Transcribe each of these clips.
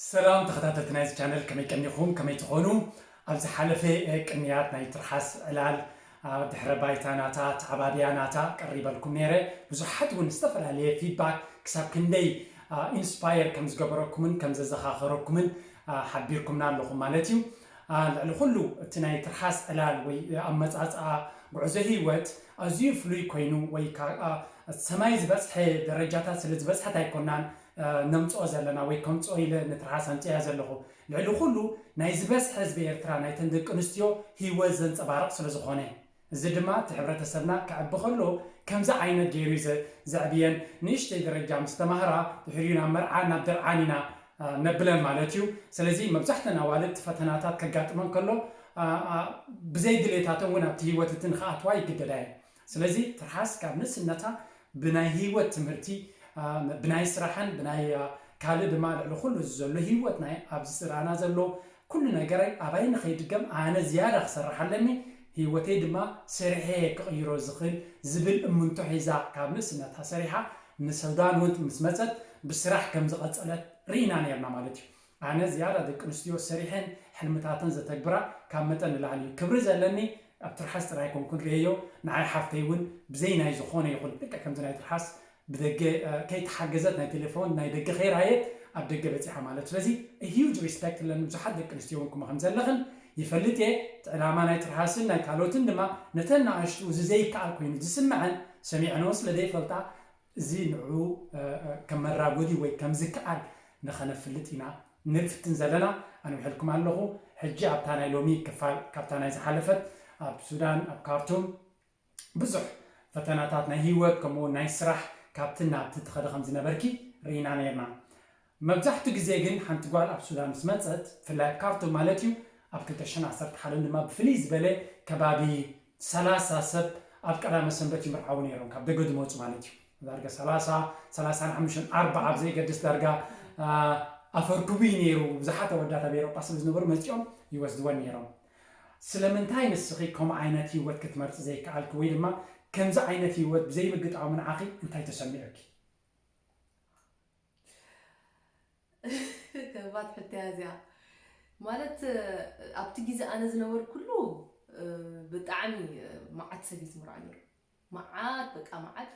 ሰላም ተኸታተልቲ ናይዚ ቻነል፣ ከመይ ቀኒኹም? ከመይ ትኾኑ? ኣብ ዝሓለፈ ቅንያት ናይ ትርሓስ ዕላል ድሕረ ባይታ ናታ፣ ተዓባብያ ናታ ቀሪበልኩም ነይረ። ብዙሓት እውን ዝተፈላለየ ፊድባክ ክሳብ ክንደይ ኢንስፓየር ከም ዝገበረኩምን ከም ዘዘኻኸረኩምን ሓቢርኩምና ኣለኹም ማለት እዩ። ልዕሊ ኩሉ እቲ ናይ ትርሓስ ዕላል ወይ ኣመፃፅኣ ጉዕዞ ህይወት ኣዝዩ ፍሉይ ኮይኑ ወይ ሰማይ ዝበፅሐ ደረጃታት ስለ ዝበፅሐት ኣይኮናን ነምፅኦ ዘለና ወይ ከምፅኦ ኢለ ንትርሓስ ኣምፅያ ዘለኹ። ልዕሊ ኩሉ ናይ ዝበዝሐ ህዝቢ ኤርትራ ናይተን ደቂ ኣንስትዮ ህይወት ዘንፀባርቕ ስለ ዝኾነ፣ እዚ ድማ እቲ ሕብረተሰብና ክዕቢ ከሎ ከምዚ ዓይነት ገይሩ ዘዕብየን ንእሽተይ ደረጃ ምስ ተማህራ ድሕሪኡ ናብ መርዓ ናብ ደርዓን ኢና ነብለን ማለት እዩ። ስለዚ መብዛሕተን ኣዋልድ እቲ ፈተናታት ከጋጥመን ከሎ ብዘይ ድሌታተን እውን ኣብቲ ህይወት እቲ ንክኣትዋ ይግደዳ እየን። ስለዚ ትርሓስ ካብ ንእስነታ ብናይ ህይወት ትምህርቲ ብናይ ስራሕን ብናይ ካልእ ድማ ልዕሊ ኩሉ ዘሎ ህይወት ናይ ኣብዚ ስራና ዘሎ ኩሉ ነገረይ ኣባይ ንኸይድገም ኣነ ዝያዳ ክሰርሕ ኣለኒ፣ ህይወተይ ድማ ሰሪሐ ክቕይሮ ዝኽእል ዝብል እምንቶ ሒዛ ካብ ንእስነታ ሰሪሓ ንሱዳን እውን ምስ መፀት ብስራሕ ከም ዝቐፀለት ርኢና ነርና ማለት እዩ። ኣነ ዝያዳ ደቂ ኣንስትዮ ሰሪሐን ሕልምታተን ዘተግብራ ካብ መጠን ንላዕሊ እዩ። ክብሪ ዘለኒ ኣብ ትርሓስ ጥራይ ኮንኩን ርእየዮ፣ ንዓይ ሓፍተይ እውን ብዘይ ናይ ዝኾነ ይኹን ልክዕ ከምዚ ናይ ትርሓስ ብደገ ከይተሓገዘት ናይ ቴሌፎን ናይ ደገ ከይረኣየት ኣብ ደገ በፂሓ ማለት። ስለዚ ሂውጅ ሪስፔክት ኣለኒ። ብዙሓት ደቂ ኣንስትዮ እውን ከምኡ ከም ዘለኽን ይፈልጥ እየ። እቲ ዕላማ ናይ ትርሓስን ናይ ካልኦትን ድማ ነተን ንኣሽቱ እዚ ዘይከኣል ኮይኑ ዝስምዐን ሰሚዐንኦ ስለ ዘይፈልጣ እዚ ንዑ ከም መራጎዲ ወይ ከም ዝከኣል ንኸነፍልጥ ኢና ንፍትን ዘለና። ኣንውሕልኩም ኣለኹ። ሕጂ ኣብታ ናይ ሎሚ ክፋል ካብታ ናይ ዝሓለፈት ኣብ ሱዳን ኣብ ካርቱም ብዙሕ ፈተናታት ናይ ህይወት ከምኡ ናይ ስራሕ ካብቲ ናብቲ ትኸደ ከም ዝነበርኪ ርኢና ነርና። መብዛሕትኡ ግዜ ግን ሓንቲ ጓል ኣብ ሱዳን ምስ መፀት ብፍላይ ኣብ ካርቱም ማለት እዩ ኣብ ክልተ ሽሕን ዓሰርተ ሓደን ድማ ብፍልይ ዝበለ ከባቢ ሰላሳ ሰብ ኣብ ቀዳመ ሰንበት ይምርዓዉ ነይሮም፣ ካብ ደገ ዝመፁ ማለት እዩ። ዳርጋ ሰላሳ፣ ሰላሳን ሓሙሽተን፣ ኣርባዓ ኣብ ዘይገድስ ዳርጋ ኣፈርኩቡ እዩ ነይሩ። ብዙሓት ኣወዳት ኣብ ኤሮጳ ስለ ዝነበሩ መፂኦም ይወስድወን ነይሮም። ስለምንታይ ንስኺ ከምኡ ዓይነት ህይወት ክትመርፂ ዘይከኣልኪ ወይ ድማ ከምዚ ዓይነት ህይወት ብዘይምግጣሙ ንዓኺ እንታይ ተሰሚዑኪ? ከባድ ሕቶ እያ እዚኣ። ማለት ኣብቲ ግዜ ኣነ ዝነበርኩሉ ብጣዕሚ መዓት ሰብ እዩ ዝምርዖ ነይሩ። መዓት በቃ መዓት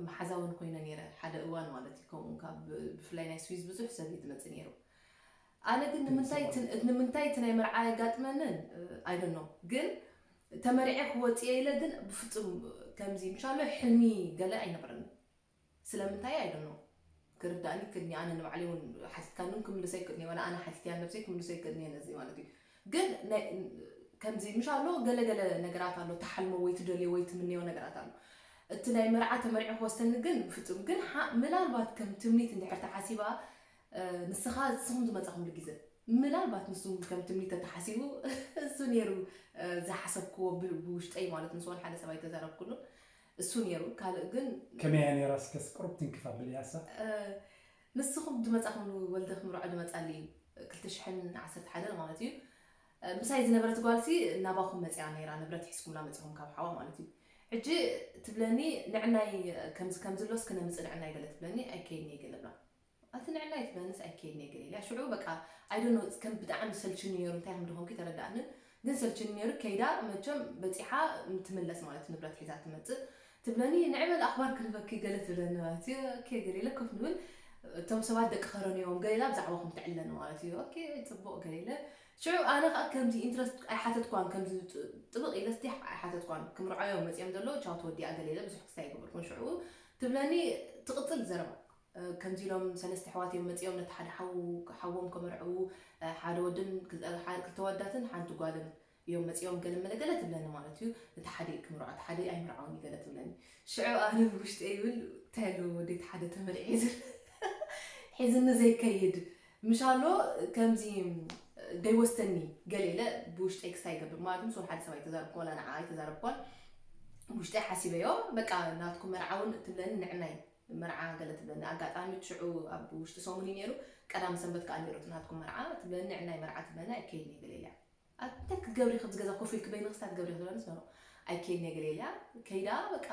መሓዛውን ኮይነ ነይረ ሓደ እዋን ማለት እዩ። ከምኡ ካብ ብፍላይ ናይ ስዊዝ ብዙሕ ሰብ እዩ ዝመፅእ ነይሩ። ኣነ ግን ንምንታይ እቲ ናይ መርዓ የጋጥመንን ኣይደኖ ግን ተመሪዐ ክወፅእ ኢለ ግን ብፍፁም ከምዚ ምሻሎ ሕልሚ ገለ ኣይነበረንን። ስለምንታይ ኣይደኖ ክርዳእኒ ክድኒ ኣነ ንባዕለይ እውን ሓቲትካኒ እውን ክምልሶ ኣይክእልን እየ ዋላ ኣነ ሓቲትያ ነብሰይ ክምልሶ ኣይክእልን እየ ነዚ ማለት እዩ። ግን ከምዚ ምሻሎ ገለገለ ነገራት ኣሎ ትሓልሞ ወይ ትደልዮ ወይ ትምነዮ ነገራት ኣሎ። እቲ ናይ መርዓ ተመሪዑ ክወስደኒ ግን ብፍፁም ግን ምናልባት ከም ትምኒት እንድሕር ተሓሲባ ንስኻ ንስኹም ዝመፃኹምሉ ግዘ ምናልባት ንሱ ከም ትምኒት ተተሓሲቡ እሱ ነይሩ ዝሓሰብክዎ ብውሽጠይ ማለት ምስ ወላ ሓደ ሰብ ኣይተዛረብኩሉን እሱ ነይሩ ካልእ ግን ከመይ እያ ነይራ እስከ ቅሩብ ትንክፍ ኣብልያ እሳ ንስኹም ዝመፃኹምሉ ወልደ ክምርዖ ዝመፃሉ እዩ ክልተ ሽሕን ዓሰርተ ሓደን ማለት እዩ ምሳይ ዝነበረት ጓልሲ ናባኹም መፅያ ነይራ ንብረት ሒዝኩምላ መፂኹም ካብ ሓዋ ማለት እዩ ሕጂ ትብለኒ ንዕናይ ከምዚ ከምዚ ኣሎ እስኪ ነምፅእ ንዕናይ ገለ ትብለኒ ኣይከይድን እየ ገለ ብላ ኣቲ ንዕናይ ትብለንስ ኣይከይድን እየ ገለ ኢለያ ሽዑ በቃ ኣይደኖ ከም ብጣዕሚ ሰልችኒ ነይሩ እንታይ ከም ድኾንኩ ተረዳእንን ግን ሰልችኒ ነይሩ ከይዳ መቸም በፂሓ ትምለስ ማለት ንብረት ሒዛ ትመፅእ ትብለኒ ንዕበል ኣኽባር ክንበኪ ገለ ትብለኒ ማለት እዩ ኦኬ ገለ ኢለ ኮፍ ንብል እቶም ሰባት ደቂ ከረን እዮም ገለ ኢላ ብዛዕባኹም ትዕለኒ ማለት እዩ ኦኬ ፅቡቕ ገለ ኢለ ሽዑ ኣነ ከዓ ከምዚ ኢንትረስት ኣይሓተትኳን ከምዚ ጥብቕ ኢለ ስቲ ኣይሓተትኳን ክምርዓዮም መፅኦም ዘሎ ቻው ተወዲኣ ገለ ኢለ ብዙሕ ክስታይ ኣይገበርኩን ሽዑ ትብለኒ ትቕፅል ዘረባ ከምዚ ኢሎም ሰለስተ ኣሕዋት እዮም መፂኦም ነቲ ሓደ ሓዉ ሓዎም ከመርዕዉ ሓደ ወድን ክልተ ወዳትን ሓንቲ ጓልን እዮም መፂኦም ገለ መለ ገለ ትብለኒ ማለት እዩ እቲ ሓደ ክምርዖ እቲ ሓደ ኣይምርዓውን እዩ ገለ ትብለኒ ሽዑ ኣነ ብውሽጢ ይብል እንታይ ኣለዎ ወደይ እቲ ሓደ ተመርዒ ዝብል ሒዝኒ ዘይከይድ ምሻሎ ከምዚ ደይወስተኒ ገለ ኢለ ብውሽጠይ ክስታይ ይገብር ማለት ምስ ሓደ ሰብ ኣይተዛረብኩ ወላ ንዓ ኣይተዛረብኳን ውሽጠይ ሓሲበዮ በቃ ናትኩም መርዓ እውን ትብለኒ ንዕናይ መርዓ ገለ ትብለኒ ኣጋጣሚ ሽዑ ኣብ ውሽጢ ሰሙን እዩ ነይሩ ቀዳም ሰንበት ከዓ ነይሩ ናትኩም መርዓ ትብለኒ ንዕናይ መርዓ ትብለኒ ኣይከይድን እየ ገለ ኢለ ኣንታይ ክትገብሪ ከምዚ ገዛ ኮፍ ኢልክ በይንኽስ እንታይ ትገብሪ ክትብለኒ ስኖ ኣይከይድን እየ ገለ ኢለ ከይዳ በቃ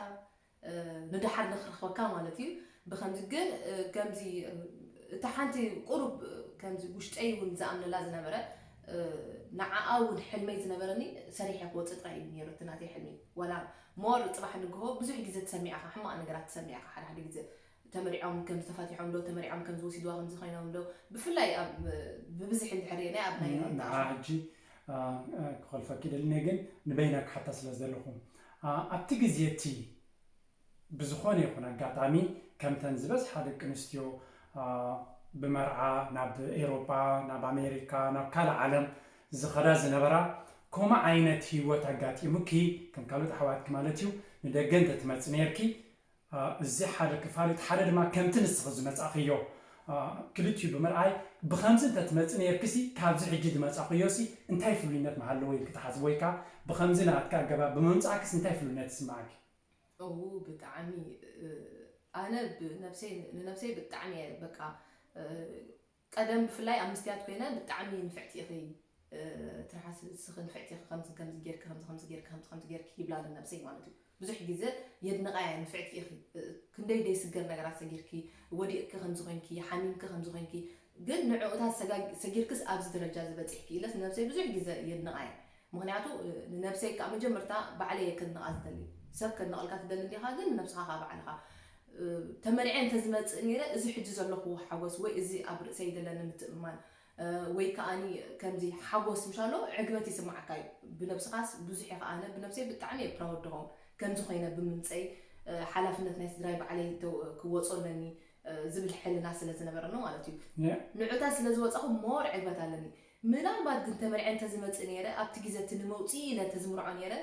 ንደሓር ንክረኽበካ ማለት እዩ ብከምዚ ግን ከምዚ እታ ሓንቲ ቁሩብ ከምዚ ውሽጠይ እውን ዝኣምነላ ዝነበረ ንዓኣ እውን ሕልመይ ዝነበረኒ ሰሪሐ ክወፅእ ጥራይ እዩ ነይሩ እቲ ናተይ ሕልሚ። ዋላ ሞር ፅባሕ ንግሆ ብዙሕ ግዜ ትሰሚዕኻ ሕማቕ ነገራት ትሰሚዕኻ ሓደ ሓደ ግዜ ተመሪዖም ከም ዝተፋትሖም ዶ ተመሪዖም ከም ዝወሲድዋ ከም ዝኾይኖም ዶ ብፍላይ ብብዝሒ እንድሕር ርኢናይ ኣብ ናይ ንዓ ሕጂ ክኸልፈኪ ደልኒ ግን ንበይና ክሓታ ስለ ዘለኹ ኣብቲ ግዜ እቲ ብዝኾነ ይኹን ኣጋጣሚ ከምተን ዝበዝሓ ደቂ ኣንስትዮ ብመርዓ ናብ ኤሮጳ ናብ ኣሜሪካ ናብ ካልእ ዓለም ዝኸዳ ዝነበራ ከምኡ ዓይነት ህይወት ኣጋጢሙኪ ከም ካልኦት ኣሕዋትኪ ማለት እዩ ንደገ እንተትመፂ ነርኪ እዚ ሓደ ክፋል እቲ ሓደ ድማ ከምቲ ንስኺ ዝመፃእኽዮ ክልቲኡ ብምርኣይ ብኸምዚ እንተትመፂ ነርክሲ ካብዚ ሕጂ ዝመፃእኽዮ ሲ እንታይ ፍሉይነት ምሃለዎ ኢልኪ ትሓስቢ ወይ ከዓ ብኸምዚ ናትካ ኣገባብ ብምምፃእክስ እንታይ ፍሉይነት ይስምዓኪ እው ብጣዕሚ ኣነ ብነብሰይ ንነብሰይ ብጣዕሚ እየ በቃ ቀደም ብፍላይ ኣብ ምስትያት ኮይነ ብጣዕሚ ንፍዕቲ ኢኺ ትርሓስ ስኺ ንፍዕቲ ኢኺ ከምዚ ከምዚ ጌርኪ ከምዚ ከምዚ ጌርኪ ከምዚ ከምዚ ጌርኪ ይብላ ንነብሰይ ማለት እዩ ብዙሕ ግዜ የድንቓ እየ ንፍዕቲ ኢኺ ክንደይ ደይስገር ነገራት ሰጊርኪ ወዲቕኪ ከምዚ ኮይንኪ ሓሚምኪ ከምዚ ኮይንኪ ግን ንዕኡታት ሰጊርክስ ኣብዚ ደረጃ ዝበፂሕኪ ኢለስ ንነብሰይ ብዙሕ ግዜ የድንቓ እየ ምኽንያቱ ንነብሰይ ከዓ መጀመርታ ባዕለይ እየ ከድንቓ ዝደሊ ሰብ ከድንቐልካ ትደሊ እንዲኻ ግን ንነብስኻ ከዓ ባዕልኻ ተመሪዐ እንተዝመፅእ ነይረ እዚ ሕጂ ዘለኹዎ ሓጎስ ወይ እዚ ኣብ ርእሰይ ዘለኒ ምትእምማን ወይ ከዓኒ ከምዚ ሓጎስ ምሻሎ ዕግበት ይስማዓካ እዩ ብነብስኻስ ብዙሕ እየ ከዓነ ብነብሰይ ብጣዕሚ እየ ፕራውድ ድኸውን ከምዚ ኮይነ ብምምፀይ ሓላፍነት ናይ ስድራይ ባዕለይ ክወፆ ኣለኒ ዝብል ሕልና ስለ ዝነበረኒ ማለት እዩ ንዑታ ስለ ዝወፃኹ ሞር ዕግበት ኣለኒ ምናልባት ግን ተመርዐ እንተዝመፅእ ነይረ ኣብቲ ግዜ እቲ ንመውፅኢ ኢለ እንተዝምርዖ ነይረ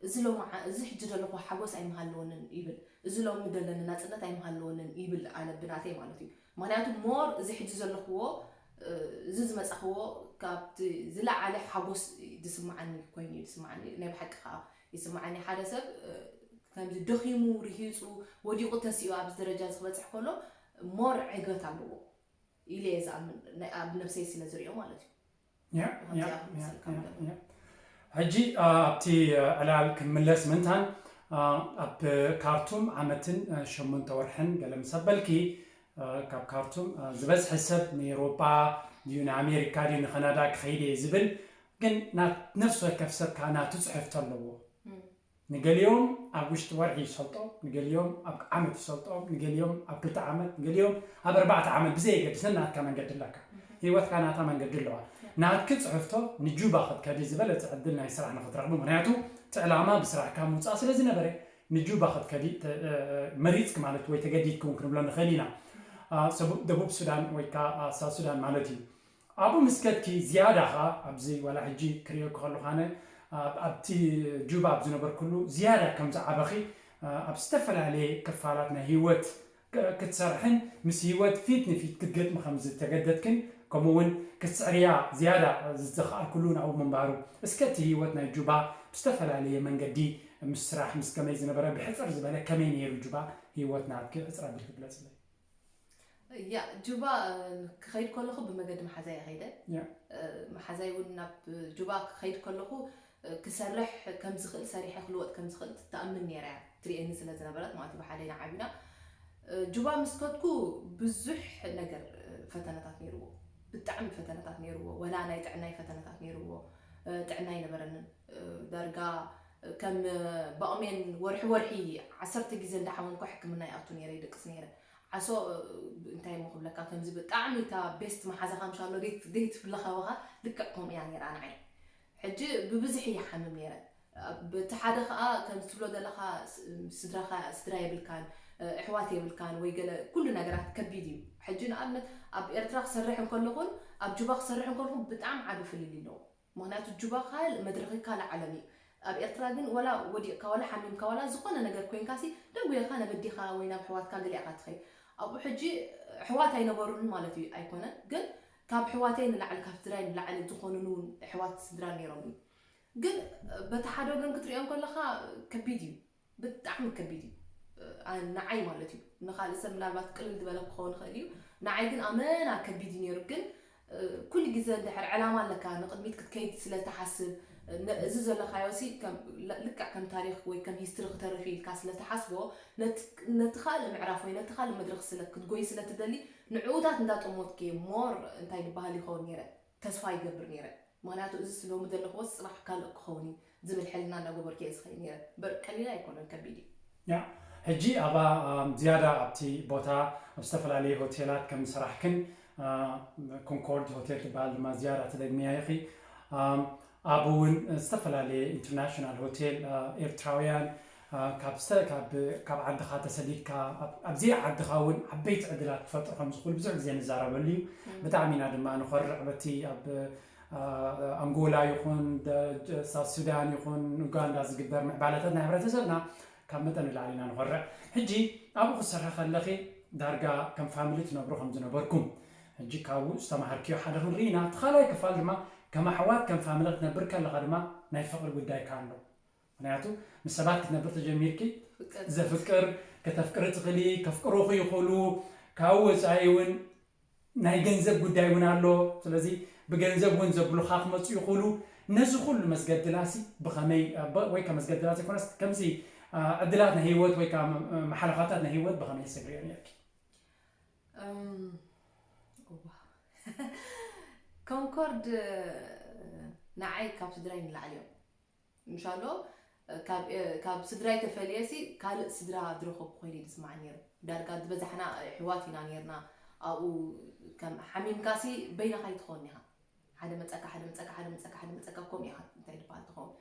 እዚ ሎማዓ እዚ ሕጂ ዘለኹዎ ሓጎስ ኣይምሃለወንን ይብል እዚ ሎሚ ዘለኒ ናፅነት ኣይምሃለወንን ይብል ኣነ ብናተይ ማለት እዩ ምክንያቱ ሞር እዚ ሕጂ ዘለኹዎ እዚ ዝመፃኽዎ ካብቲ ዝለዓለ ሓጎስ ዝስማዓኒ ኮይኑ እዩ ዝስማዓኒ ናይ ብሓቂ ከዓ ይስማዓኒ ሓደ ሰብ ከምዚ ደኺሙ ርሂፁ ወዲቑ ተሲኡ ኣብዚ ደረጃ እዚ ክበፅሕ ከሎ ሞር ዕግበት ኣለዎ ኢለ እየ ዝኣምን ኣብ ነብሰይ ስለ ዝሪኦ ማለት እዩ ሕጂ ኣብቲ ዕላል ክንምለስ ምንታን ኣብ ካርቱም ዓመትን ሸሞንተ ወርሕን ገለ ምስ ኣበልኪ ካብ ካርቱም ዝበዝሐ ሰብ ንኤውሮጳ ድዩ ንኣሜሪካ ድዩ ንካናዳ ክኸይድ እየ ዝብል ግን ነፍሲ ወከፍ ሰብ ከዓ ናቱ ፅሕፍቶ ኣለዎ ንገሊኦም ኣብ ውሽጢ ወርሒ ይሰልጦ ንገሊኦም ኣብ ዓመት ይሰልጦም ንገሊኦም ኣብ ክልተ ዓመት ንገሊኦም ኣብ ኣርባዕተ ዓመት ብዘየገድስ ነናትካ መንገዲ ኣለካ ህይወትካ ናታ መንገዲ ኣለዋ ናትኪ ፅሕፍቶ ንጁባ ክትከዲ ዝበለፀ ዕድል ናይ ስራሕ ንክትረኽቡ ምክንያቱ እቲ ዕላማ ብስራሕካ ምውፃእ ስለ ዝነበረ ንጁባ ክትከዲ መሪፅኪ ማለት ወይ ተገዲድኪ እውን ክንብሎ ንኽእል ኢና ደቡብ ሱዳን ወይ ከዓ ሳብ ሱዳን ማለት እዩ ኣብኡ ምስ ከድኪ ዝያዳ ኸዓ ኣብዚ ዋላ ሕጂ ክርእየኪ ከለኹ ኣነ ኣብቲ ጁባ ኣብ ዝነበርኩሉ ዝያዳ ከም ዝዓበኺ ኣብ ዝተፈላለየ ክፋላት ናይ ህይወት ክትሰርሕን ምስ ህይወት ፊት ንፊት ክትገጥሚ ከም ዝተገደድክን ከምኡ እውን ክትስዕርያ ዝያዳ ዝተኽኣልኩሉ ናብኡ ምንባሩ እስከ እቲ ህይወት ናይ ጁባ ብዝተፈላለየ መንገዲ ምስ ስራሕ ምስ ከመይ ዝነበረ ብሕፅር ዝበለ ከመይ ነይሩ ጁባ ህይወት ናትኪ ሕፅር ኣቢልኪ ግለፅለይ ያ ጁባ ክኸይድ ከለኹ ብመገዲ መሓዛይ ከይደ መሓዛይ እውን ናብ ጁባ ክኸይድ ከለኹ ክሰርሕ ከም ዝኽእል ሰሪሐ ክልወጥ ከም ዝኽእል ትኣምን ነይራ እያ ትርእየኒ ስለ ዝነበረት ማለት ብሓደ ኢና ዓቢና ጁባ ምስ ከድኩ ብዙሕ ነገር ፈተነታት ነይርዎ ብጣዕሚ ፈተነታት ነይርዎ ወላ ናይ ጥዕናይ ፈተነታት ነይርዎ ጥዕና ኣይነበረንን ዳርጋ ከም ብቕሜን ወርሒ ወርሒ ዓሰርተ ግዜ እንዳሓመምኩ ሕክምና ይኣቱ ነይረ ይደቅስ ነይረ ዓሶ እንታይ እሞ ክብለካ ከምዚ ብጣዕሚ እታ ቤስት መሓዛኻ ምሻሎ ደይትፍለኻ በኻ ልክዕ ከምኡ እያ ነይራ ንዓይ ሕጂ ብብዝሒ ይሓምም ነይረ በቲ ሓደ ከዓ ከምዚ ትብሎ ዘለካ ስድራካ ስድራ የብልካን ኣሕዋት የብልካን ወይ ገለ ኩሉ ነገራት ከቢድ እዩ ሕጂ ንኣብነት ኣብ ኤርትራ ክሰርሕ እንከለኹን ኣብ ጁባ ክሰርሕ እንከለኹን ብጣዕሚ ዓቢ ፍልልይ ኣለዎ ምክንያቱ ጁባ ካልእ መድረኺ ካልእ ዓለም እዩ ኣብ ኤርትራ ግን ወላ ወዲቕካ ወላ ሓሚምካ ወላ ዝኾነ ነገር ኮይንካሲ ደንጉየካ ናብ ኣዴኻ ወይ ናብ ኣሕዋትካ ገሊኣኻ ትኸይድ ኣብኡ ሕጂ ኣሕዋት ኣይነበሩን ማለት እዩ ኣይኮነን ግን ካብ ኣሕዋተይ ንላዕሊ ካብ ስድራይ ንላዕሊ ዝኾኑኒ እውን ኣሕዋት ስድራ ነይሮም እዩ ግን በቲ ሓደ ወገን ክትሪኦ እንከለኻ ከቢድ እዩ ብጣዕሚ ከቢድ እዩ ንዓይ ማለት እዩ ንካልእ ሰብ ምናልባት ቅልል ዝበለ ክኸውን ይኽእል እዩ ንዓይ ግን ኣመና ከቢድ እዩ ነይሩ ግን ኩሉ ግዜ እንድሕር ዕላማ ኣለካ ንቅድሚት ክትከይድ ስለ ትሓስብ እዚ ዘለካዮ ሲ ልክዕ ከም ታሪክ ወይ ከም ሂስትሪ ክተርፍ ኢልካ ስለትሓስቦ፣ ነቲ ካልእ ምዕራፍ ወይ ነቲ ካልእ መድረክ ክትጎይ ስለትደሊ፣ ንዕኡታት እንዳጠሞትኪ ሞር እንታይ ዝበሃል ይኸውን ነይረ፣ ተስፋ ይገብር ነይረ። ምክንያቱ እዚ ስሎሚ ዘለክዎ ጽባሕ ካልእ ክኸውን እዩ ዝብል ሕልና እንዳገበርኩ እየ ዝኸይድ ነይረ። በር ቀሊል ኣይኮነን፣ ከቢድ እዩ። ያ ሕጂ ኣባ ዝያዳ ኣብቲ ቦታ ኣብ ዝተፈላለዩ ሆቴላት ከም ዝሰራሕክን፣ ኮንኮርድ ሆቴል ትበሃል ድማ ዝያዳ ትደግምያ ኢኺ። ኣብኡ እውን ዝተፈላለየ ኢንተርናሽናል ሆቴል ኤርትራውያን ካብ ዓድኻ ተሰዲድካ ኣብዘይ ዓድኻ እውን ዓበይቲ ዕድላት ክፈጥሩ ከም ዝኽእሉ ብዙሕ ግዜ ንዛረበሉ እዩ። ብጣዕሚ ኢና ድማ ንኾርዕ በቲ ኣብ ኣንጎላ ይኹን ሳውት ሱዳን ይኹን ኡጋንዳ ዝግበር ምዕባለታት ናይ ሕብረተሰብና ካብ መጠን ንላዕሊ ኢና ንኾርዕ። ሕጂ ኣብኡ ክትሰርሒ ከለኺ ዳርጋ ከም ፋሚሊ ትነብሩ ከም ዝነበርኩም ሕጂ ካብኡ ዝተማሃርክዮ ሓደ ክንርኢ ኢና። እቲ ካልኣይ ክፋል ድማ ከም ኣሕዋት ከም ፋሚሊ ክትነብር ከለኻ ድማ ናይ ፍቕሪ ጉዳይካ ኣሎ። ምክንያቱ ምስ ሰባት ክትነብር ተጀሚርኪ ዘፍቅር ከተፍቅሪ ትኽሊ ከፍቅሩኺ ይኽእሉ ካብኡ ወፃኢ እውን ናይ ገንዘብ ጉዳይ እውን ኣሎ። ስለዚ ብገንዘብ እውን ዘብሉኻ ክመፁ ይኽእሉ። ነዚ ኩሉ መስገድላሲ ብኸመይ ወይ ከ መስገድላት ዘይኮነስ ከምዚ ዕድላት ናይ ህይወት ወይ ከዓ መሓለኻታት ናይ ህይወት ብኸመይ ትሰግርዮ ነርኪ? ኮንኮርድ ንዓይ ካብ ስድራይ ንላዕሊ እዮም። ምሻሎ ካብ ስድራይ ተፈልየ ሲ ካልእ ስድራ ዝረኸብኩ ኮይኑ እዩ ዝስማዕ ነይሩ። ዳርጋ ዝበዛሕና ኣሕዋት ኢና ነይርና። ኣብኡ ከም ሓሚምካ ሲ በይንኻ ኣይትኸውን ኢኻ። ሓደ መፀካ ሓደ መፀካ ሓደ መፀካ ሓደ መፀካ ከምኡ ኢኻ እንታይ ዝበሃል ትኸውን።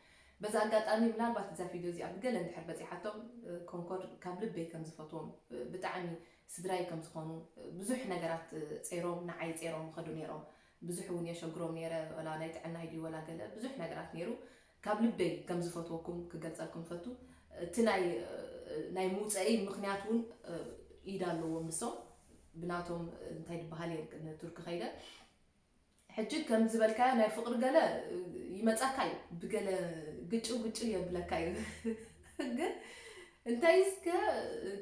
በዚ ኣጋጣሚ ምናልባት እዛ ቪድዮ እዚኣ ብገለ እንድሕር በፂሓቶም ኮንኮርድ ካብ ልበይ ከም ዝፈትዎም ብጣዕሚ ስድራይ ከም ዝኾኑ ብዙሕ ነገራት ፀይሮም ንዓይ ፀይሮም ይኸዱ ነይሮም። ብዙሕ እውን የሸግሮም ነይረ ወላ ናይ ጥዕናይ ድዩ ወላ ገለ ብዙሕ ነገራት ነይሩ። ካብ ልበይ ከም ዝፈትወኩም ክገልፀልኩም ፈቱ። እቲ ናይ ናይ ምውፀኢ ምክንያት እውን ኢድ ኣለዎም ንሶም ብናቶም እንታይ ዝበሃል እየ ንቱርኪ ከይደ ሕጂ ከም ዝበልካዮ ናይ ፍቅሪ ገለ ይመፃካ እዩ ብገለ ግጭው ግጭው የብለካ እዩ ግን እንታይ እስከ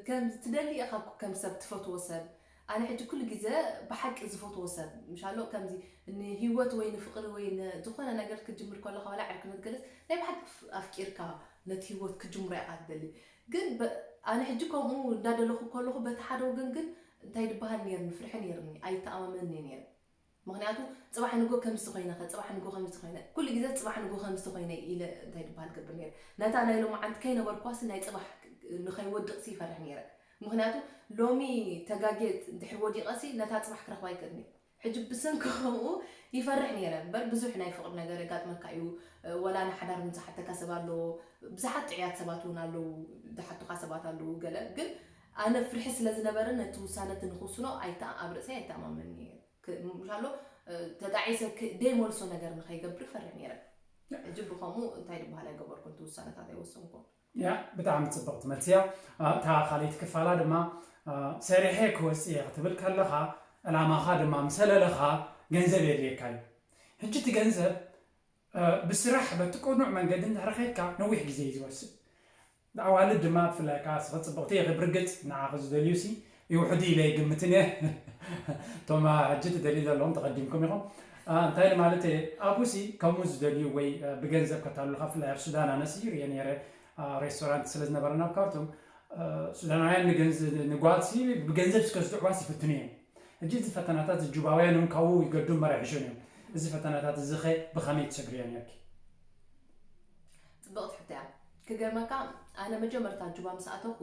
ከም ትደሊ ኢኻ ከም ሰብ ትፈትዎ ሰብ ኣነ ሕጂ ኩሉ ግዜ ብሓቂ ዝፈትዎ ሰብ ምሻሎ ከምዚ ንህይወት ወይ ንፍቅሪ ወይ ዝኾነ ነገር ክጅምር ከለካ ዋላ ዕርክነት ገለስ ናይ ብሓቂ ኣፍቂርካ ነቲ ህይወት ክጅምሮ ኢኻ ትደሊ ግን ኣነ ሕጂ ከምኡ እንዳደለኩ ከለኩ በቲ ሓደ ወገን ግን እንታይ ዝበሃል ነርኒ ፍርሒ ነርኒ ኣይተኣማመን ነይረ ምክንያቱ ፅባሕ ንጎ ከምዚ ኮይነ ከ ፅባሕ ንጎ ከምዚ ኮይነ ኩሉ ግዜ ፅባሕ ንጎ ከምዚ ኮይነ ኢለ እንታይ ዝበሃል ገብር ነይረ ነታ ናይ ሎማዓንቲ ከይነበርኳሲ ናይ ፅባሕ ንከይወድቅሲ ይፈርሕ ነይረ ምክንያቱ ሎሚ ተጋጌ እንድሕር ወዲቀሲ ነታ ፅባሕ ክረክባ ይክእል ነይረ ሕጂ ብሰንኪ ከምኡ ይፈርሕ ነይረ እምበር ብዙሕ ናይ ፍቅሪ ነገር የጋጥመካ እዩ ወላ ንሓዳር እውን ዝሓተካ ሰብ ኣለዎ ብዙሓት ጥዕያት ሰባት እውን ኣለዉ ዝሓቱካ ሰባት ኣለዉ ገለ ግን ኣነ ፍርሒ ስለ ዝነበረ ነቲ ውሳነ እቲ ንክውስኖ ኣይተ ኣብ ርእሰይ ኣይተኣማመን እየ ምሻሎ ተጣዒሰ ደይመልሶ ነገር ንከይገብር ፈርሕ ነይረ ሕጂ ብከምኡ እንታይ ዝበሃል ኣይገበርኩን እቲ ውሳነታት ኣይወሰንኩን ያ ብጣዕሚ ፅብቕቲ መልሲ እያ። እታ ካልኣይቲ ክፋላ ድማ ሰሪሐ ክወፅእ እየ ክትብል ከለኻ ዕላማኻ ድማ ምሰለለኻ ገንዘብ የድልየካ እዩ። ሕጂ እቲ ገንዘብ ብስራሕ በቲ ቅኑዕ መንገዲ እንድሕር ከይድካ ነዊሕ ግዜ እዩ ዝወስድ። ኣዋልድ ድማ ብፍላይ ከዓ ስኸ ፅብቕቲ ኢኺ ብርግፅ ንዓኺ ዝደልዩ ሲ ይውሕዱ ኢለ ይግምትን እየ። እቶም ሕጂ ትደልዩ ዘለኹም ተቐዲምኩም ኢኹም። እንታይ ማለት እየ ኣብኡ ሲ ከምኡ ዝደልዩ ወይ ብገንዘብ ከታሉኻ ብፍላይ ኣብ ሱዳን ኣነሲ ርእየ ነይረ ሬስቶራንት ስለ ዝነበረና ኣብ ካርቱም ሱዳናውያን ንገንዝ ንጓልሲ ብገንዘብ ስከ ዝጥዕዋስ ይፍትኑ እዮም። ሕጂ እዚ ፈተናታት ዝጁባውያን እውን ካብኡ ይገዱ እምበር ኣይሕሹን እዮም። እዚ ፈተናታት እዚ ኸ ብኸመይ ትሰግርዮ ነርኪ? ፅብቕቲ ሕቶ እያ። ክገርመካ ኣነ መጀመርታ ጁባ ምስ ኣተኹ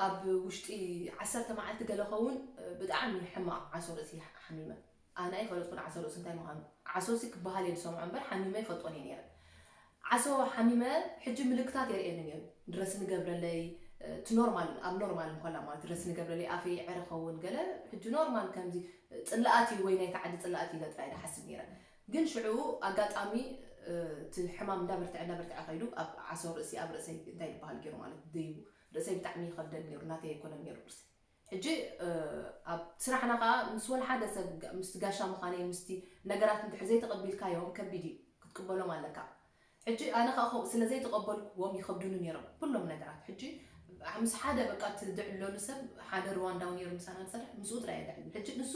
ኣብ ውሽጢ ዓሰርተ መዓልቲ ገለ ኸውን ብጣዕሚ ሕማቕ ዓሶ ርእሲ ሓሚመ። ኣነ ኣይፈለጥኩን ዓሶ ርእሲ እንታይ ምዃኑ። ዓሶ ሲ ክበሃል እየ ዝሰምዖ እምበር ሓሚመ ኣይፈልጦን እየ ነይረ። ዓሶ ሓሚመ ሕጂ ምልክታት የርእየኒ ነይሩ። ድረስኒ ገብረለይ እቲ ኖርማል ኣብ ኖርማል እንኮላ ማለት ድረስኒ ገብረለይ ኣፈይ ይዕረ ኸውን ገለ ሕጂ ኖርማል ከምዚ ጽላኣት እዩ ወይ ናይቲ ዓዲ ጽላኣት ኢለ ጥራይ ዝሓስብ ነይረ። ግን ሽዑ ኣጋጣሚ እቲ ሕማም እንዳበርትዐ እንዳበርትዐ ከይዱ ኣብ ዓሶ ርእሲ ኣብ ርእሰይ እንታይ ይበሃል ገይሩ ማለት ደይቡ ርእሰይ ብጣዕሚ ይኸብደኒ ነይሩ ናተይ ኣይኮነን ነይሩ ርእሰይ ሕጂ ኣብ ስራሕና ከዓ ምስ ወላ ሓደ ሰብ ምስቲ ጋሻ ምዃነይ ምስቲ ነገራት እንድሕር ዘይተቐቢልካዮም ከቢድ እዩ ክትቅበሎም ኣለካ ሕጂ ኣነ ከዓ ከምኡ ስለ ዘይተቐበልኩዎም ይኸብዱኒ ነይሮም ኩሎም ነገራት ሕጂ ምስ ሓደ በቃ ትድዕለሉ ሰብ ሓደ ሩዋንዳዊ ነይሩ ምሳና ዝሰርሕ ምስኡ ጥራይ እየ ድዕልል ሕጂ ንሱ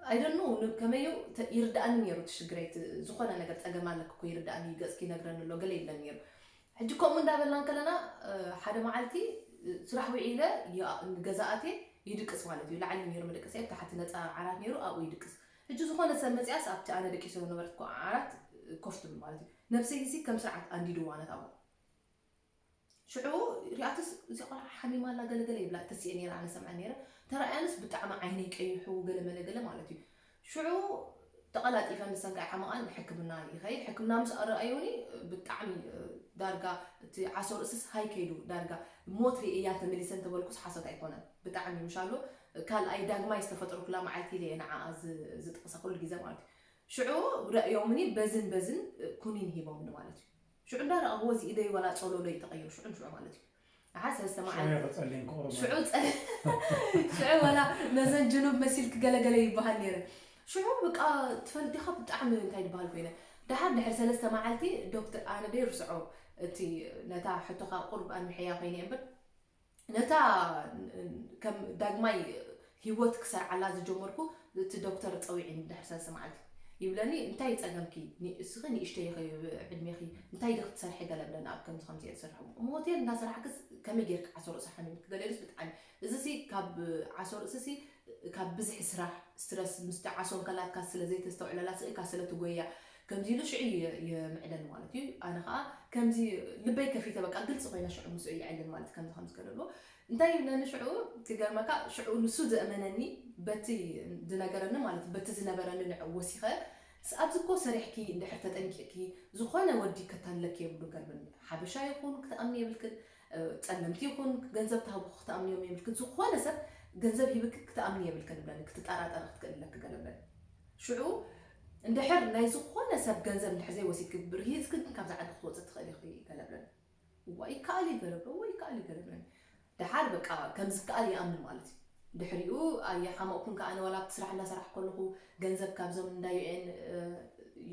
I don't know፣ ን-፣ ከመዩ ተ-፣ ይርድኣኒ ነይሩ እቲ ሽግረይ፣ እቲ ዝኾነ ነገር ጸገም ኣለኪ እኮ ይርድኣኒ፣ ገጽኪ ይነግረኒ ኣሎ፣ ገለ ይብለኒ ነይሩ። ሕጂ ከምኡ እንዳበልና እንከለና፣ እ፣ ሓደ መዓልቲ፣ እ፣ ስራሕ ውዒለ ያ-፣ ገዛ ኣትየ ይድቅስ ማለት እዩ። ላዕሊ ነይሩ መደቀሲ፣ ኣብ ታሕቲ ነጻ ዓራት ነይሩ፣ ኣብኡ ይድቅስ። ሕጂ ዝኾነ ሰብ መጺኣስ ኣብቲ ኣነ ደቂሰ ዝነበርኩ ዓራት ኮፍ ትብል ማለት እዩ። ነብሰይ እዚ ከም ስርዓት ኣንዲድዋ ነታ ጓል። ሽዑ ሪኣትስ እዚ ቆልዓ ሓሚማ ኣላ ገለገለ ይብላ ተስኤ ነይራ፣ ኣነ ሰምዐ ነይረ። ተራእያንስ ብጣዕሚ ዓይነይ ቀይሑ ገለ መለ ገለ ማለት እዩ። ሽዑ ተቐላጢፈ ንሰንካይ ሓመቓን ሕክምና ይኸይድ። ሕክምና ምስ ኣረኣዩኒ ብጣዕሚ፣ እ፣ ዳርጋ እቲ ዓሶ ርእስስ ሃይ ከይዱ ዳርጋ ሞት ርእያ ተመሊሰ እንተበልኩስ ሓሶት ኣይኮነን። ብጣዕሚ ምሻሎ ካልኣይ ዳግማይ ዝተፈጠርኩላ መዓልቲ ኢለ እየ ንዓኣ ዝ-፣ ዝጥቕሳ ኩሉ ግዜ ማለት እዩ። ሽዑ ረእዮምኒ በዝን በዝን ኩኒን ሂቦምኒ ማለት እዩ። ሽዑ እንዳረኣኽዎ እዚ ኢደይ ዋላ ጸሎሎ እዩ ተቐይሩ ሽዑ ንሽዑ ማለት እዩ። ኣሓ ሰለስተ ሽዑ መዓልቲ ይቕጸልኝ ክቕርብ ሽዑ ማለት ጸ-፣ ሽዑ ዋላ ነዘን ጅኑብ መሲልክ ገለገለ ይበሃል ነይረ። ሽዑ በቃ ትፈልጥ ዲኻ ብጣዕሚ እንታይ ዝበሃል ኮይነ። ደሓር ድሕሪ ሰለስተ መዓልቲ ዶክተር ኣነ ደይርስዖ እቲ ነታ ሕቶኻ ቁሩብ ኣንምሕያ ኮይነ እየ እምበር ነታ ከም ዳግማይ ህይወት ክሰርዓላ ዝጀመርኩ እቲ ዶክተር ጸዊዒኒ ድሕሪ ሰለስተ መዓልቲ ይብለኒ፣ "እንታይ ጸገምኪ? ኒ-፣ እስኺ ንእሽተይ ኢኺ ዕድሜኺ፣ እንታይ ዲኺ ትሰርሒ?" ገለ ብለን ኣብ ከምዚ ከምዚ እየ ዝሰርሕ። እሞ ሆቴል እንዳሰራሕክስ ከመይ ጌርኪ ዓሶ ርእሲ ሓሚምኪ? ገለ ኢሉስ ብጣዕሚ፣ እዚ ሲ ካብ ዓሶ ርእሲ ሲ ካብ ብዝሒ ስራሕ፣ ስትረስ፣ ምስቲ ዓሶ እንከላትካ ስለ ዘይተስተውዕለላ ስኢልካ ስለ ትጎያ፣ ከምዚ ኢሉ ሽዑ የ-፣ የምዕደኒ ማለት እዩ። ኣነ ኸኣ ከምዚ ልበይ ከፊተ በቃ ግልጺ ኮይነ ሽዑ ምስኡ የዕልን ማለት ከምዚ ከምዚ ገለልዎ። እንታይ ይብለኒ ሽዑ ክገርመካ፣ ሽዑ ንሱ ዘእመነኒ በቲ ዝነገረኒ ማለት በቲ ዝነበረኒ ንዕኡ ወሲኸ፣ ስ-፣ ኣብዚ እኮ ሰሪሕኪ እንድሕር ተጠንቂቕኪ ዝኾነ ወዲ ከታልለኪ የብሉን ገርበኒ። ሓበሻ ይኹን ክትኣምኒ የብልክን፣ እ፣ ጸለምቲ ይኹን ገንዘብ ትሃብኹ ክትኣምንዮም የብልክን። ዝኾነ ሰብ ገንዘብ ሂብኪ ክትኣምኒ የብልክን እብለኒ፣ ክትጠራጠሪ ክትክእሊ ኣለኪ ገለ እብለኒ። ሽዑ እንድሕር ናይ ዝኾነ ሰብ ገንዘብ እንድሕር ዘይወሲድኪ፣ ብርሂጽኪ ግን ካብዛ ዓዲ ክትወጺ ትኽእሊ ኢኺ ገለ እብለኒ። እዋ ይከኣል እዩ ገለ እብሎ፣ እዋ ይከኣል እዩ ገለ እብለኒ። ደሓር በቃ ከም ዝከኣል ይኣምን ማለት እዩ። ድሕሪኡ ኣየሓመቕኩን ከኣ፣ ኣነ ዋላ ኣብቲ ስራሕ እናሰራሕ ከለኹ ገንዘብ ካብዞም እንዳ ዩ ኤን፣ እ፣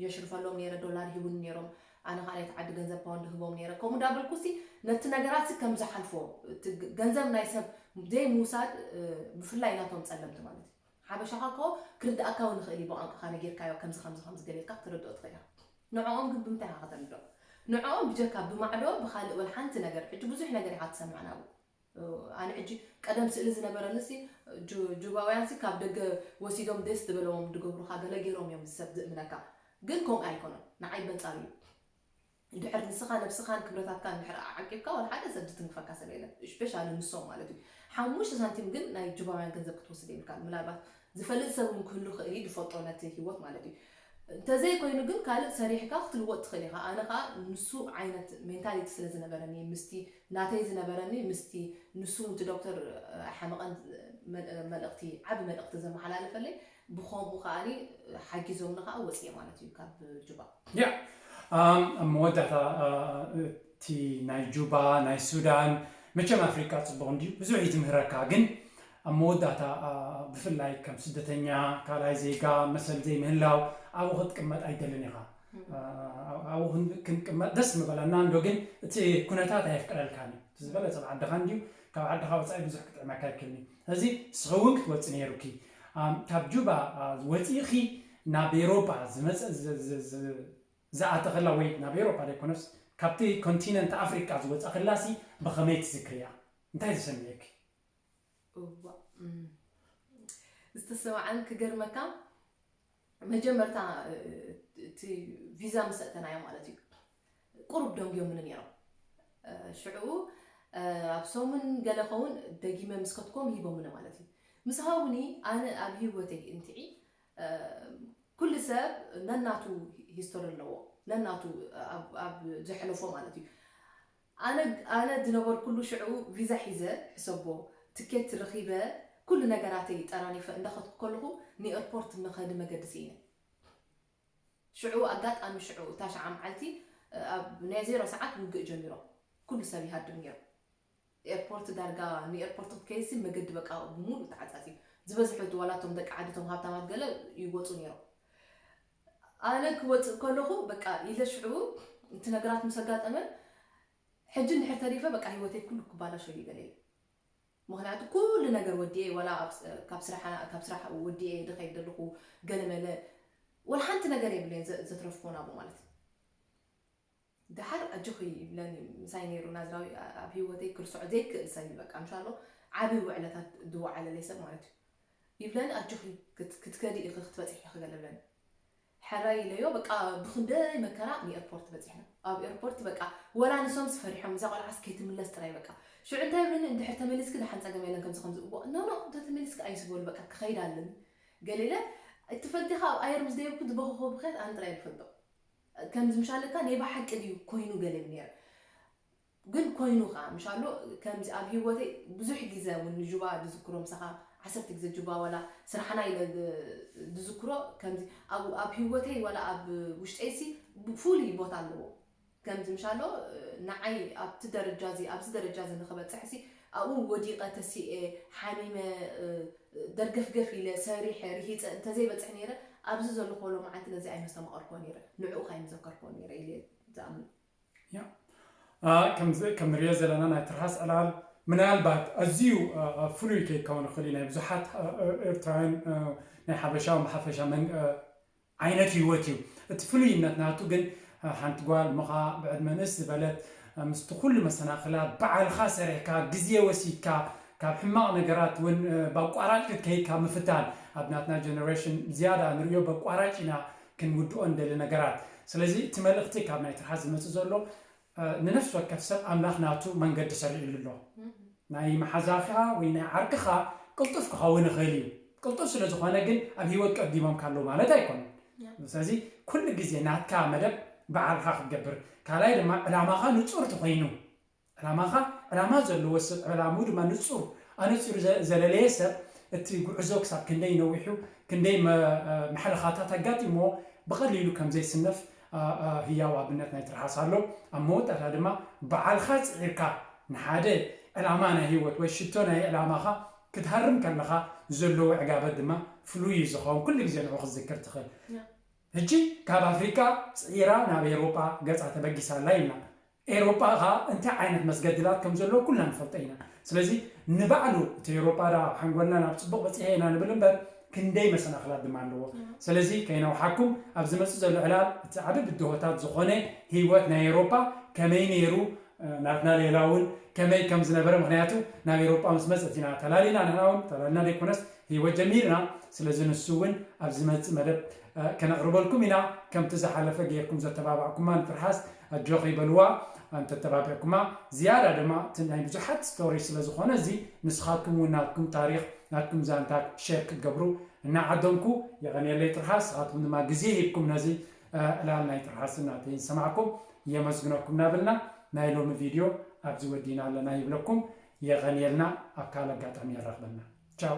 የሽርፈሎም ነይረ፣ ዶላር ሂቡኒ ነይሮም። ኣነ ከኣ ናይቲ ዓዲ ገንዘብ ፓውንድ ህቦም ነይረ። ከምኡ እንዳበልኩሲ ነቲ ነገራትሲ ከም ዝሓልፎ፣ እቲ ግ-፣ ገንዘብ ናይ ሰብ ዘይምውሳድ፣ እ፣ ብፍላይ ናቶም ጸለምቲ ማለት እዩ። ሓበሻኻ እኮ ክርድኣካ እውን ይኽእል እዩ፣ ብቋንቋኻ ነጊርካዮ ከምዚ ከምዚ ከምዚ ገለ ኢልካ ክትርድኦ ትኽእል ኢኻ። ንዕኦም ግን ብምንታይ ኢኻ ከተርድኦም? ንዕኦም ብጀካ ብማዕዶ ብኻልእ ወላ ሓንቲ ነገር፣ ሕጂ ብዙሕ ነገር ኢኻ ትሰምዕ ናብኡ። ኣነ ሕጂ ቀደም ስእሊ ዝነበረኒ ሲ ጁ-፣ ጁባውያን ሲ ካብ ደገ ወሲዶም ደስ ዝበለዎም ድገብሩኻ ገለ ገይሮም እዮም ሰብ ዝእምነካ። ግን ከምኡ ኣይኮነን። ንዓይ በንጻሩ እዩ። ድሕር ንስኻ ነብስኻን ክብረታትካን ድሕር ዓቂብካ ዋላ ሓደ ሰብ ዝትንክፈካ ሰብ የለን። ስፔሻሊ ንሶም ማለት እዩ። ሓሙሽተ ሳንቲም ግን ናይ ጁባውያን ገንዘብ ክትወስድ የብልካን። ምናልባት ዝፈልጥ ሰብ እውን ክህሉ ክእል እዩ፣ ዝፈልጦ ነቲ ህይወት ማለት እዩ። እንተዘይኮይኑ ግን ካልእ ሰሪሕካ ክትልወጥ ትኽእል ኢኻ። ኣነ ኸኣ ንሱ ዓይነት ሜንታሊቲ ስለ ዝነበረኒ፣ ምስቲ ናተይ ዝነበረኒ፣ ምስቲ ንሱ እቲ ዶክተር ሓመቐን መል-፣ መልእኽቲ፣ ዓቢ መልእኽቲ ዘመሓላለፈለይ፣ ብኸምኡ ከኣኒ ሓጊዞምኒ ከኣ ወጽየ ማለት እዩ ካብ ጁባ። ያ፣ ኣም፣ ኣብ መወዳእታ፣ እ፣ እቲ ናይ ጁባ፣ ናይ ሱዳን፣ መቸም ኣፍሪቃ ጽቡቕ እንድዩ፣ ብዙሕ እዩ ትምህረካ፣ ግን ኣብ መወዳእታ፣ እ፣ ብፍላይ ከም ስደተኛ፣ ካልኣይ ዜጋ፣ መሰል ዘይምህላው፣ ኣብኡ ክትቅመጥ ኣይደልን ኢኻ። እ፣ ኣብኡ ክን-፣ ክንቅመጥ ደስ ምበለና እንዶ፣ ግን እቲ ኩነታት ኣየፍቅደልካን እዩ። እቲ ዝበለጸ ኣብ ዓድኻ እንድዩ፣ ካብ ዓድኻ ወጻኢ ብዙሕ ክጥዕመካ ኣይክእልን እዩ። ስለዚ ንስኺ እውን ክትወጺ ነይሩኪ። ኣም፣ ካብ ጁባ፣ እ፣ ወጺእኺ ናብ ኤውሮጳ ዝመጸ-፣ ዝ-፣ ዝ-፣ ዝ-፣ ዝኣተኸላ ወይ ናብ ኤውሮጳ ዘይኮነስ ካብቲ ኮንቲነንት ኣፍሪቃ ዝወጻእኽላሲ ብኸመይ ትዝክርያ? እንታይ ዝሰምየኪ? እዋ፣ እም፣ ዝተሰማዓን ክገርመካ፣ መጀመርታ፣ እ፣ እቲ ቪዛ ምስ ኣእተናዮ ማለት እዩ፣ ቁሩብ ደንጉዮምኒ ነይሮም። እ፣ ሽዑ፣ እ፣ ኣብ ሰሙን ገለ ኸውን ደጊመ ምስ ከትኮም ሂቦምኒ ማለት እዩ። ምስ ሃቡኒ፣ ኣነ ኣብ ህይወተይ እንትዒ፣ እ፣ ኩሉ ሰብ ነናቱ ሂስቶሪ ኣለዎ፣ ነናቱ ኣብ፣ ኣብ ዘሕለፎ ማለት እዩ። ኣነ፣ ኣነ ዝነበርኩሉ ሽዑ ቪዛ ሒዘ፣ ሕሰቦ፣ ትኬት ረኺበ፣ ኩሉ ነገራተይ ጠራኒፈ እንዳኸድኩ ከለኹ ንኤርፖርት መኸዲ መገዲ ስኢነ። ሽዑ ኣጋጣሚ ሽዑ እታ ሸዓ መዓልቲ፣ ኣብ ናይ ዜሮ ሰዓት ውግእ ጀሚሮም። ኩሉ ሰብ ይሃድም ነይሩ። ኤርፖርት ዳርጋ ንኤርፖርት ክትከይሲ መገዲ በቃ ብሙሉእ ተዓጻጺ። ዝበዝሑ ዋላ እቶም ደቂ ዓዲ እቶም ሃብታማት ገለ ይወጹ ነይሮም። ኣነ ክወጽእ ከለኹ በቃ ኢለ ሽዑ እቲ ነገራት ምስ ኣጋጠመ ሕጂ እንድሕር ተሪፈ በቃ ህይወተይ ኩሉ ክባላሾ እዩ ገለ ኢለ። ምክንያቱ ኩሉ ነገር ወዲኤ ዋላ ኣብ ስ- ካብ ስራሕ ካብ ስራሕ ወዲኤ ድኸይድ ዘለኹ ገለመለ ወላ ሓንቲ ነገር የብለይን ዘ- ዘትረፍኩዎ ናብኡ ማለት እዩ። ደሓር ኣጆኺ ይብለኒ ምሳይ ነይሩ ናዝራዊ ኣ- ኣብ ህይወተይ ክርስዖ ዘይክእል ሰብ እዩ። በቃ ምሻሎ ዓብዪ ውዕለታት ዝወዓለለይ ሰብ ማለት እዩ። ይብለኒ ኣጆኺ ክት- ክትከዲ ኢኺ ክትበፅሒ ኢኺ ገለ ብለኒ። ሕራይ ኢለዮ በቃ ብክንደይ መከራ ንኤርፖርት በፂሕና። ኣብ ኤርፖርት በቃ ወላ ንሶምስ ፈሪሖም እዛ ቆልዓስ ከይትምለስ ጥራይ በቃ ሽዑ እንታይ ይብለኒ እንድሕር ተመሊስኪ ደሓን ፀገም የለን ከምዚ ከምዚ እዎ ኖ ኖ እንተ ተመሊስኪ ኣይስበሉ በቃ ክኸይድ ኣለኒ ገለ ኢለ እቲ ፈልጢኻ ኣብ ኣየር ምስ ደየብኩ ዝበኸኸ ብኸት ኣነ ጥራይ ዝፈልጦ ከምዚ ምሻለካ ናይ ብሓቂ ድዩ ኮይኑ ገለ ነይረ ግን ኮይኑ ከዓ ምሻሎ ከምዚ ኣብ ህይወተይ ብዙሕ ግዜ እውን ንጁባ ድዝክሮ ምሳኻ ዓሰርተ ግዜ ጁባ ዋላ ስራሕና ኢለ ድ- ድዝክሮ ከምዚ ኣብ ኣብ ህይወተይ ዋላ ኣብ ውሽጠይሲ ፍሉይ ቦታ ኣለዎ ከምዚ ምሻሎ ንዓይ ኣብቲ ደረጃ እዚ ኣብዚ ደረጃ እዚ ንክበፅሕ ሲ ኣብኡ ወዲቐ ተሲኤ ሓሚመ ደርገፍገፍ ኢለ ሰሪሐ ርሂፀ እንተዘይበፅሕ ነይረ ኣብዚ ዘለኹ ሎማዓንቲ ነዚ ኣይመስተማቐርኮ ነይረ ንዕኡ ካይምዘከርኮ ነይረ ኢለ ዝኣምን ከምዚ ከም ንሪኦ ዘለና ናይ ትርሃስ ዕላል ምናልባት ኣዝዩ ፍሉይ ከይከውን ይኽእል ናይ ብዙሓት ኤርትራውያን ናይ ሓበሻ ብሓፈሻ ዓይነት ህይወት እዩ። እቲ ፍሉይነት ናቱ ግን ሓንቲ ጓል ምኻ ብዕድመ ንእስ ዝበለት ምስቲ ኩሉ መሰናኽላት ባዕልኻ ሰሪሕካ ግዜ ወሲድካ ካብ ሕማቕ ነገራት እውን ብኣቋራጭ ክትከይድ ካብ ምፍታን ኣብ ናትና ጀነሬሽን ዝያዳ ንሪኦ ብኣቋራጭ ኢና ክንውድኦ እንደሊ ነገራት ስለዚ እቲ መልእኽቲ ካብ ናይ ትርሃስ ዝመፅእ ዘሎ ንነፍሲ ወከፍ ሰብ ኣምላኽ ናቱ መንገዲ ሰሪዕሉ ኣሎ ናይ መሓዛኻ ወይ ናይ ዓርክኻ ቅልጡፍ ክኸውን ይኽእል እዩ ቅልጡፍ ስለ ዝኾነ ግን ኣብ ህይወት ቀዲሞም ካለው ማለት ኣይኮነን ስለዚ ኩሉ ግዜ ናትካ መደብ ባዕልኻ ክትገብር ካልኣይ ድማ ዕላማኻ ንፁር ተኮይኑ ዕላማኻ ዕላማ ዘለዎ ሰብ ዕላምኡ ድማ ንፁር ኣነፂሩ ዘለለየ ሰብ እቲ ጉዕዞ ክሳብ ክንደይ ነዊሑ ክንደይ መሕለኻታት ኣጋጢምዎ ብቐሊሉ ከም ዘይስነፍ ህያው ኣብነት ናይ ትርሓስ ኣሎ ኣብ መወዳእታ ድማ በዓልኻ ፅዒርካ ንሓደ ዕላማ ናይ ህይወት ወይ ሽቶ ናይ ዕላማኻ ክትሃርም ከለኻ ዘለዎ ዕጋበት ድማ ፍሉይ እዩ ዝኸውን ኩሉ ግዜ ንዑ ክትዝክር ትኽእል ሕጂ ካብ ኣፍሪቃ ፅዒራ ናብ ኤሮጳ ገፃ ተበጊሳ ኣላ ኢልና ኤሮጳ ኸዓ እንታይ ዓይነት መስገድላት ከም ዘለዎ ኩልና ንፈልጦ ኢና ስለዚ ንባዕሉ እቲ ኤሮጳ ዳ ሓንጎልና ናብ ፅቡቅ በፂሐ ኢና ንብል እምበር ክንደይ መሰናክላት ድማ ኣለዎ ስለዚ ከይነውሓኩም ኣብ ዝመፅእ ዘሎ ዕላል እቲ ዓቢ ብድሆታት ዝኾነ ህይወት ናይ ኤሮጳ ከመይ ነይሩ ናትና ሌላ እውን ከመይ ከም ዝነበረ ምክንያቱ ናብ ኤሮጳ ምስ መፀት ኢና ተላሊና ንሕና እውን ተላልና ዘይኮነስ ህይወት ጀሚርና ስለዚ ንሱ እውን ኣብ ዝመፅእ መደብ ከነቕርበልኩም ኢና ከምቲ ዝሓለፈ ገይርኩም ዘተባባዕኩማ ንትርሓስ ኣጆኺ በልዋ እንተተባቢዕኩማ ዝያዳ ድማ እቲ ናይ ብዙሓት ስቶሪ ስለ ዝኾነ እዚ ንስኻትኩም እውን ናትኩም ታሪክ ናትኩም ዛንታ ሼር ክትገብሩ እናዓደምኩ የቐንየለይ ትርሓስ ንስኻትኩም ድማ ግዜ ሂብኩም ነዚ ዕላል ናይ ትርሓስ እናተይ ዝሰማዕኩም የመስግነኩም እናበልና ናይ ሎሚ ቪድዮ ኣብዚ ወዲና ኣለና ይብለኩም የቐንየልና ኣብ ካልእ ኣጋጣሚ የራኽበና ቻው